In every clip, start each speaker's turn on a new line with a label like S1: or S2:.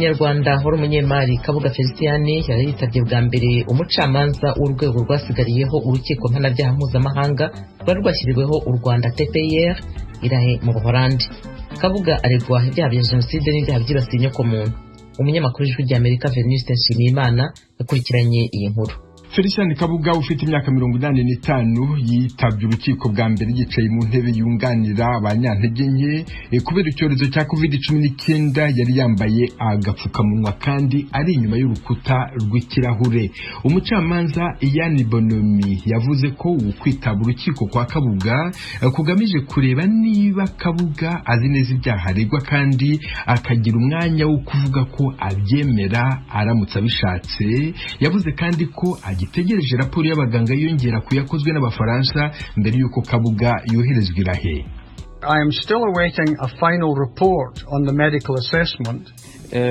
S1: Umunyarwanda wari umunyemari Kabuga Felicien yari yitabye bwa mbere umucamanza w'urwego rwasigariyeho urukiko mpanabyaha mpuzamahanga rwari rwashyiriweho u Rwanda, TPIR, i La Haye mu Buholandi. Kabuga aregwa ibyaha bya jenoside n'ibyaha byibasiye inyokomuntu. Umunyamakuru w'Ijwi ry'Amerika Venuste Nshimiyimana yakurikiranye iyi nkuru.
S2: Felicien Kabuga ufite imyaka 85 yitabye urukiko bwa mbere yicaye mu ntebe yunganira abanyantege nke. Kubera icyorezo cya COVID-19 yari yambaye agapfukamunwa kandi ari inyuma y'urukuta rw'ikirahure. Umucamanza Yann Bonomy yavuze ko ukwitaba urukiko kwa Kabuga kugamije kureba niba Kabuga azi neza ibyaha aregwa, kandi akagira umwanya wo kuvuga ko abyemera aramutse abishatse. Yavuze kandi ko agitegereje raporo y'abaganga yiyongera ku yakozwe n'Abafaransa mbere y'uko Kabuga yoherezwa i La Haye.
S3: I am still awaiting a final report on the medical assessment.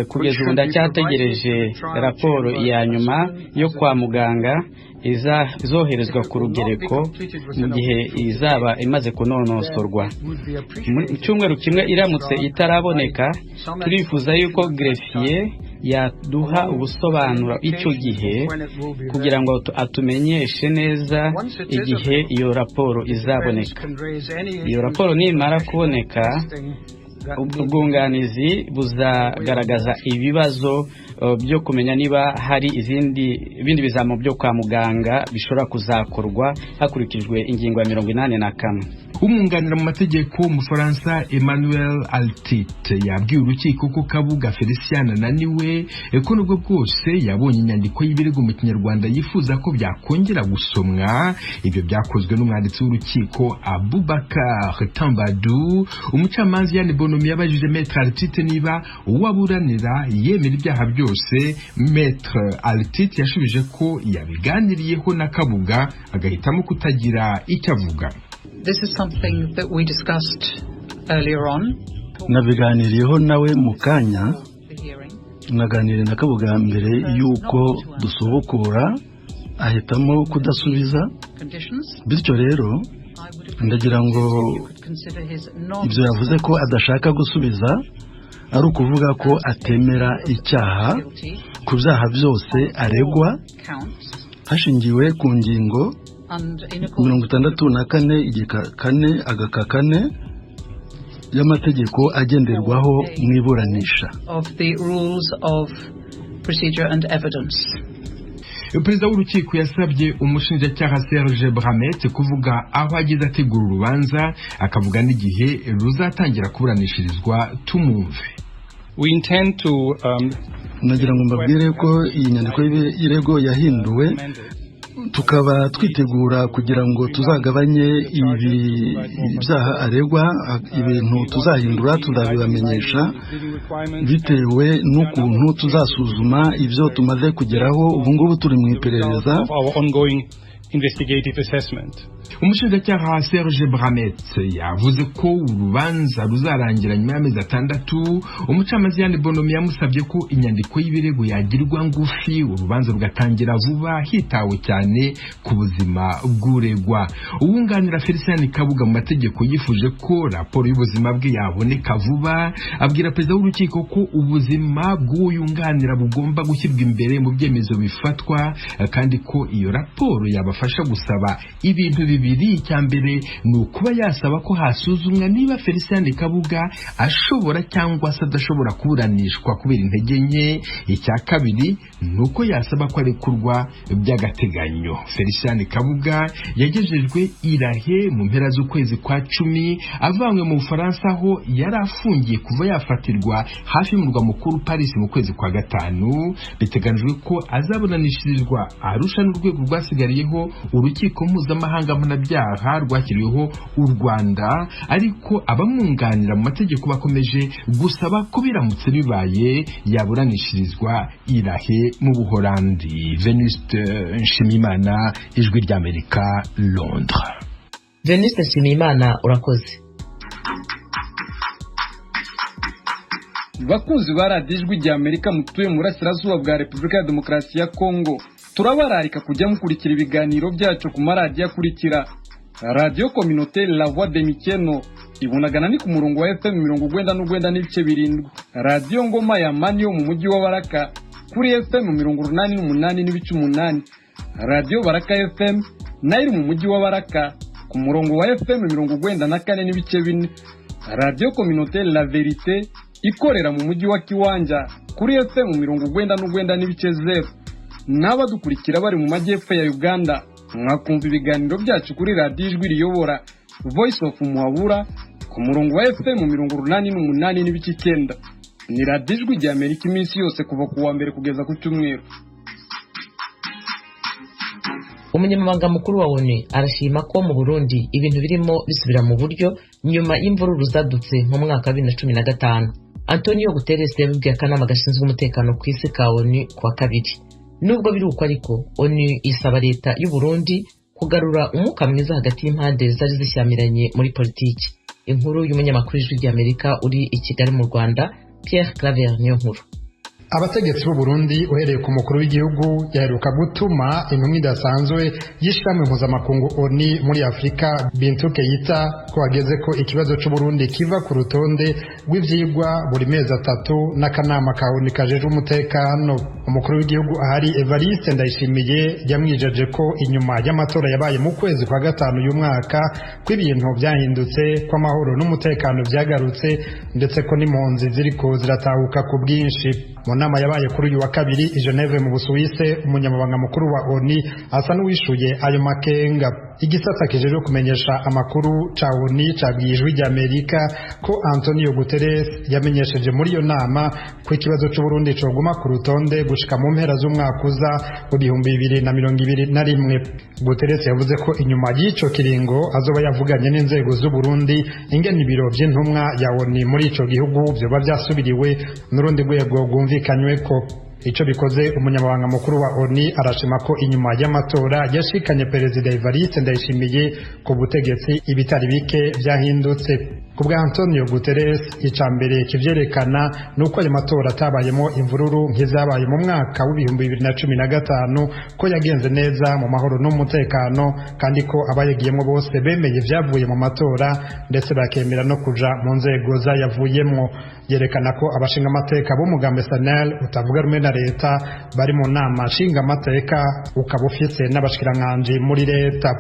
S4: Kugeza ubu ndacyategereje raporo ya nyuma yo kwa muganga izoherezwa ku rugereko. Mu gihe izaba imaze kunonosorwa mu cyumweru kimwe, iramutse itaraboneka, turifuza yuko greffier yaduha ubusobanuro icyo gihe kugira ngo atumenyeshe neza igihe iyo raporo izaboneka. Iyo raporo nimara kuboneka, ubwunganizi buzagaragaza ibibazo byo kumenya niba hari izindi ibindi bizamo byo kwa muganga bishobora kuzakorwa hakurikijwe ingingo ya 81.
S2: Umwunganira mu mategeko w'Umufaransa Emmanuel Altit yabwiye urukiko ko Kabuga Felicien ananiwe, ko nubwo bwose yabonye inyandiko y'ibirego mu Kinyarwanda yifuza ko byakongera gusomwa. Ibyo byakozwe n'umwanditsi w'urukiko Abubakar Tambadou. Umucamanza Yann Bonomy yabajije Maître Altit niba uwo aburanira yemera ibyaha byose. Maître Altit yashubije ko yabiganiriyeho na Kabuga, agahitamo kutagira icyo avuga.
S5: This is something that we discussed earlier on.
S6: Nabiganiriyeho nawe mu kanya. Naganiriye na Kabuga mbere y'uko dusubukura, ahitamo kudasubiza. Bityo rero ndagira ngo ibyo yavuze ko adashaka gusubiza ari ukuvuga ko atemera icyaha ku byaha byose aregwa, hashingiwe ku ngingo 64 igika 4 agaka 4 y'amategeko agenderwaho mu iburanisha.
S5: Of the rules of procedure and evidence.
S2: Perezida w'urukiko yasabye umushinjacyaha Serge Brammertz kuvuga aho ageze ategura urubanza, akavuga n'igihe ruzatangira kuburanishirizwa. Tumumve.
S7: We intend to
S6: Nagira ngo mbabwire ko iyi nyandiko y'ibirego yahinduwe, tukaba twitegura kugira ngo tuzagabanye ibi byaha aregwa. Ibintu tuzahindura tuzabibamenyesha bitewe n'ukuntu tuzasuzuma ibyo tumaze kugeraho. Ubu ngubu turi mu iperereza.
S7: of our ongoing investigative assessment.
S2: Umushinjacyaha Serge Brammertz yavuze ko urubanza ruzarangira nyuma y'amezi 6. Umucamanza Yann Bonomy yamusabye ko inyandiko y'ibirego yagirwa ngufi, urubanza rugatangira vuba hitawe cyane ku buzima bw'uregwa. Uwunganira Felicien Kabuga mu mategeko yifuje ko raporo y'ubuzima bwe yaboneka vuba, abwira perezida w'urukiko ko ubuzima bw'uwo yunganira bugomba gushyirwa imbere mu byemezo bifatwa, kandi ko iyo raporo yabafasha gusaba ibintu bibiri. Icya mbere ni ukuba yasaba ko hasuzumwa niba Felicien Kabuga ashobora cyangwa se adashobora kuburanishwa kubera intege nke. Icya kabiri ni uko yasaba ko arekurwa by'agateganyo. Felicien Kabuga yagejejwe i La Haye mu mpera z'ukwezi kwa 10, avanywe mu Bufaransa aho yari afungiye kuva yafatirwa hafi y'umurwa mukuru Paris mu kwezi kwa 5. Biteganijwe ko azaburanishirizwa Arusha n'urwego rwasigariyeho urukiko mpuzamahanga mpanabyaha rwashyiriweho u Rwanda, ariko abamwunganira mu mategeko bakomeje gusaba ko biramutse bibaye yaburanishirizwa i La Haye mu Buholandi. Venuste Nshimiyimana, Ijwi ry'Amerika, Londres.
S1: Venuste Nshimiyimana, urakoze.
S8: Bakunzi ba Radiyo Ijwi rya Amerika mutuye mu burasirazuba bwa Repubulika ya Demokarasi ya Kongo, turabararika kujya mukurikira ibiganiro byacu ku maradiyo akurikira: Radiyo Communautaire La Voix de Mikeno. Ibunagana ni ku murongo wa FM 99.7. Radiyo Ngoma ya Mani yo mu mujyi wa Baraka kuri FM 88.8. Radiyo Baraka FM nayo iri mu mujyi wa Baraka ku murongo wa FM 94.4. Radiyo Communautaire La Verite ikorera mu mujyi wa Kiwanja kuri FM 99.0. N'abadukurikira bari mu majyepfo ya Uganda mwakumva ibiganiro byacu kuri radiyo Ijwi Riyobora Voice of Muhabura ku murongo wa FM 88.9. Ni radiyo Ijwi rya Amerika iminsi yose kuva ku wa mbere kugeza ku cyumweru.
S1: Umunyamabanga mukuru wa ONU arashima ko mu Burundi ibintu birimo bisubira mu buryo nyuma y'imvururu zadutse mu mwaka wa 2015. Antonio Guterres yabibwiye akanama gashinzwe umutekano ku isi ka ONU kuwa kabiri. Nubwo biri uko ariko, ONU isaba leta y'u Burundi kugarura umwuka mwiza hagati y'impande zari zishyamiranye muri politiki. Inkuru y'umunyamakuru Ijwi ry'Amerika uri i Kigali mu Rwanda, Pierre Claver Niyonkuru.
S9: Abategetsi b'u Burundi uhereye ku mukuru w'igihugu yaheruka gutuma intumwa idasanzwe y'ishirahamwe mpuzamakungu ONU muri Afurika Bintou Keita ko hageze ko ikibazo c'u Burundi kiva ku rutonde rw'ivyigwa buri mezi atatu n'akanama ka ONU kajejwe umutekano. Umukuru w'igihugu ahari Evariste Ndayishimiye yamwijeje ko inyuma y'amatora yabaye mu kwezi kwa gatanu y'uyu mwaka ko ibintu byahindutse, ko amahoro n'umutekano vyagarutse, ndetse ko n'impunzi ziriko ziratahuka ku bwinshi. Mu nama yabaye kuri uyu wa kabiri i Geneve mu Busuwise, umunyamabanga mukuru wa ONU asa n'uwishuye ayo makenga. Igisata kijejwe kumenyesha amakuru ca ONU cabwiye Ijwi ry'Amerika ko Antonio Guterres yamenyesheje muri iyo nama ko ikibazo c'u Burundi coguma ku rutonde gushika mu mpera z'umwaka uza w'2021. Guterres yavuze ko inyuma y'ico kiringo azoba yavuganye n'inzego z'u Burundi ingene ibiro vy'intumwa ya ONU muri ico gihugu vyoba vyasubiriwe n'urundi rwego rwumvikanyweko. Ico bikoze, umunyamabanga mukuru wa ONU arashima ko inyuma y'amatora yashikanye Perezida Evariste Ndayishimiye ku butegetsi ibitari bike vyahindutse. Ku bwa Antonio Guterres, ica mbere kivyerekana nuko ayo matora atabayemo imvururu nk'izabaye mu mwaka w'2015, ko yagenze neza mu mahoro n'umutekano, kandi ko abayagiyemwo bose bemeye ivyavuye mu matora ndetse bakemera no kuja mu nzego zayavuyemwo. Yerekana ko abashingamateka b'umugambi SNL utavuga rumwe na leta bari mu nama nshingamateka, ukaba ufise n'abashikiranganji muri leta.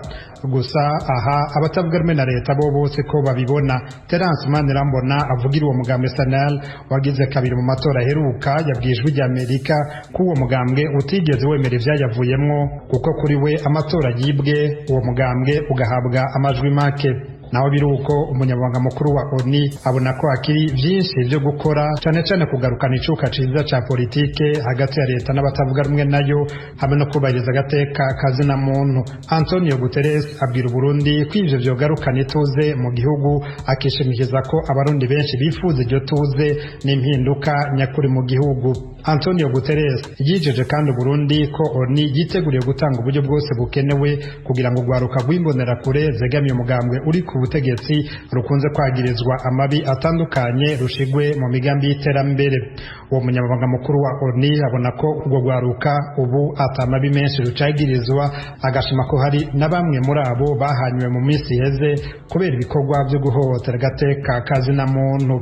S9: Gusa aha abatavuga rumwe na leta bo bose ko babibona. Terence Manirambona avugira uwo mugambi SNL wagize kabiri mu matora aheruka yabwiye Ijwi ry'Amerika ko uwo mugambwe utigeze wemera ivyayavuyemwo, kuko kuri we amatora yibwe, uwo mugambwe ugahabwa amajwi make. Naho biri uko, umunyamabanga mukuru wa ONU abona ko hakiri vyinshi vyo gukora, cane cane kugarukana icuka ciza ca politike hagati ya leta n'abatavuga rumwe nayo, hamwe no kubahiriza agateka kazina muntu. Antonio Guterres abwira Uburundi ko ivyo vyogarukana ituze mu gihugu, akishimikiza ko abarundi benshi bifuza iryo tuze n'impinduka nyakuri mu gihugu. Antonio Guterres yijeje kandi Uburundi ko ONU yiteguriye gutanga uburyo bwose bukenewe kugira ngo urwaruka rw'imbonerakure zegamiye umugambwe uri ku butegetsi rukunze kwagirizwa amabi atandukanye rushigwe mu migambi y'iterambere. Uwo munyamabanga mukuru wa ONU abona ko urwo rwaruka ubu atamabi menshi rucagirizwa, agashima ko hari na bamwe muri abo bahanywe mu minsi iheze kubera ibikorwa byo guhohotera agateka kazina muntu.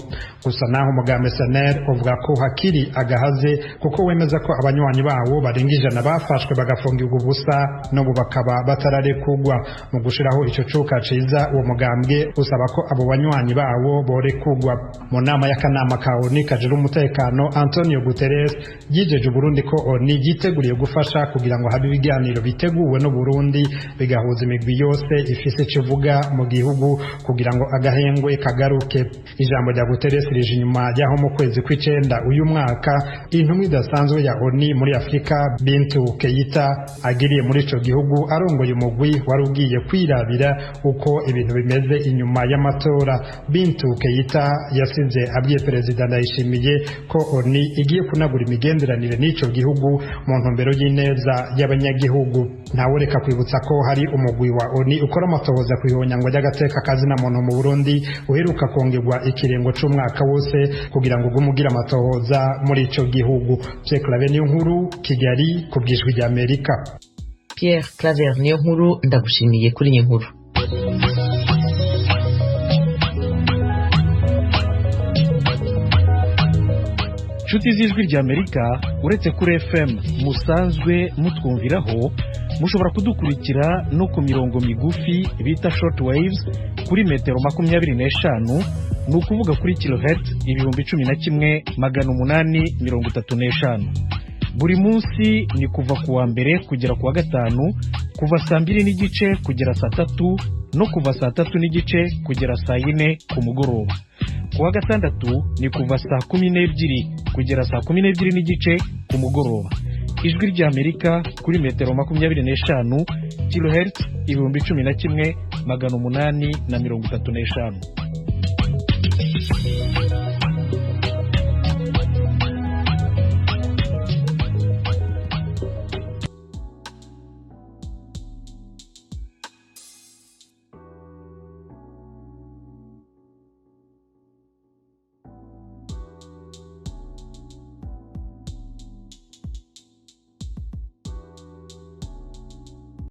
S9: Gusa naho umugambi SNL uvuga ko hakiri agahaze, kuko wemeza ko abanywanyi bawo barenga 100 bafashwe bagafungirwa ubusa n'ubu bakaba batararekugwa. Mu gushiraho ico cuka ciza, uwo mugambwe usaba ko abo banywanyi bawo borekugwa. Mu nama y'akanama ka ONU kajejwe umutekano, Antonio Guterres yijeje Uburundi ko ONU yiteguriye gufasha kugira ngo habe ibiganiro biteguwe n'u Burundi bigahuza imigwi yose ifise ico ivuga mu gihugu kugira ngo agahengwe kagaruke. Ijambo rya Guterres rije inyuma y'aho mu kwezi kw'icenda uyu mwaka intumwa idasanzwe ya ONU muri Afurika Bintou Keita agiriye muri ico gihugu arongoye umugwi wari ugiye kwirabira uko ibintu bimeze inyuma y'amatora. Bintou Keita yasize abwiye Perezida Ndayishimiye ko ONU igiye kunagura imigenderanire n'ico gihugu mu ntumbero y'ineza y'abanyagihugu. Ntawureka kwibutsa ko hari umugwi wa ONU ukora amatohoza ku ihonyangwa ry'agateka kazina muntu mu Burundi uheruka kongerwa ikiringo c'umwaka wose kugira ngo ugume ugira amatohoza muri ico gihugu. Pierre Claver Niyonkuru, Kigali, ku bw'Ijwi ry'Amerika.
S1: Pierre Claver Niyonkuru, ndagushimiye kuri iyi nkuru.
S10: Nshuti z'Ijwi ry'Amerika, uretse kuri FM musanzwe mutwumviraho, mushobora kudukurikira no ku mirongo migufi bita short waves kuri metero 25, ni ukuvuga kuri kilohertz 11,835. Buri munsi ni kuva ku wa mbere kugera ku wa gatanu, kuva saa 2:30 kugera saa 3 no kuva saa 3:30 kugera saa 4 ku mugoroba. Ku wa gatandatu ni kuva saa 12 kugera saa 12:30 ku mugoroba. Ijwi ry'Amerika kuri metero 25, kilohertz 11,835.